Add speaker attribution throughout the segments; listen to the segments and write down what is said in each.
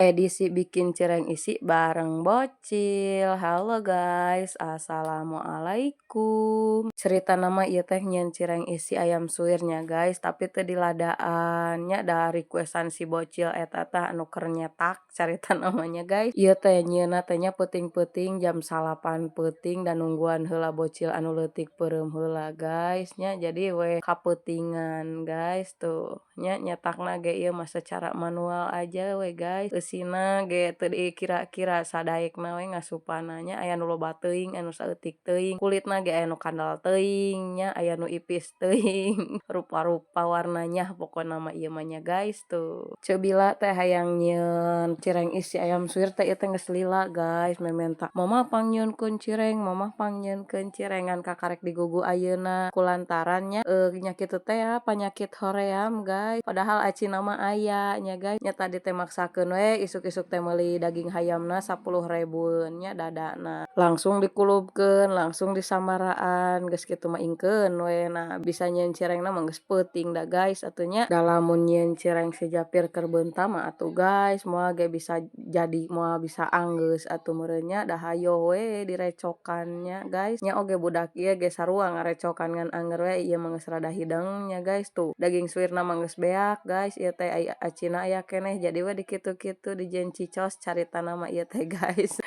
Speaker 1: Edisi bikin cireng isi bareng bocil. Halo guys, assalamualaikum. Cerita nama ieu teh nyieun cireng isi ayam suwirnya, guys, tapi teu diladaan nya, da requestan si bocil eta tah anu keur nyetak carita namanya, guys. Ieu teh nyieunna teh nya peuting-peuting jam 9 peuting dan nungguan heula bocil anu leutik peureum heula, guys, nya. Jadi we kapeutingan, guys, tuh nya. Nyetakna ge ieu mah secara manual aja we, guys. Eusina ge teu dikira-kira sadaekna we ngasupanna nya, aya nu loba teuing, anu saeutik teuing, kulitna ge aya nu kandel teuing nya, aya nu ipis teuing, rupa-rupa warnanya pokona mah ieu mah nya, guys, tuh. Ceu Bila teh hayang nyieun cireng isi ayam suwir teh ieu teh geus lila, guys, mementa, "Mama, pangnyieunkeun cireng, Mama, pangnyieunkeun cireng," ngan kakarek digugu ayeuna kulantaran nya nya kitu teh ya panyakit hoream, guys. Padahal acina mah aya nya, guys, nya. Tadi teh maksakeun we isuk-isuk teh meuli daging hayamna 10 ribueun nya, dadana langsung dikulubkeun, langsung disamaraan, geus kitu mah ingkeun we. Nah, bisa nyieun cirengna mah geus peuting da, guys, atuh nya. Da lamun nyieun cireng si Japir keur beunta mah atuh, guys, moal ge bisa jadi, moal bisa anggeus atuh meureun nya, da hayoh we direcokan nya, guys, nya. Oge budak ieu ge sarua ngarecokan, ngan anger we ieu mah geus rada hideng nya, guys. Tuh, daging suwirna mah geus beak, guys. Ieu teh ai acina aya keneh, jadi we dikitu-kitu dijieun cicos caritana mah ieu teh, guys.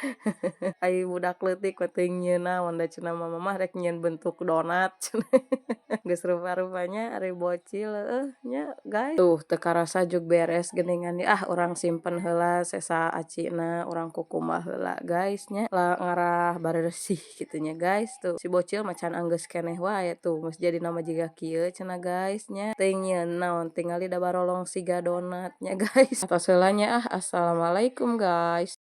Speaker 1: Ai budak leutik mah teuing nyieun naon da, cenah mah, "Mamah rek nyieun bentuk donat," cenah. Geus rupa-rupanya ari bocil, heueuh nya, guys. Tuh, teu karasa jug beres geuningan. Ah, urang simpen heula sesa acina, urang kukumbah heula, guys, nya lah, ngarah bareresih kitu nya, guys. Tuh, si bocil mah can anggeus keneh wae tuh, geus jadi nama jiga kieu cenah, guys, nya. Teuing nyieun naon, tingali da barolong siga donat nya, guys. Atos heula nya ah. Assalamualaikum, guys.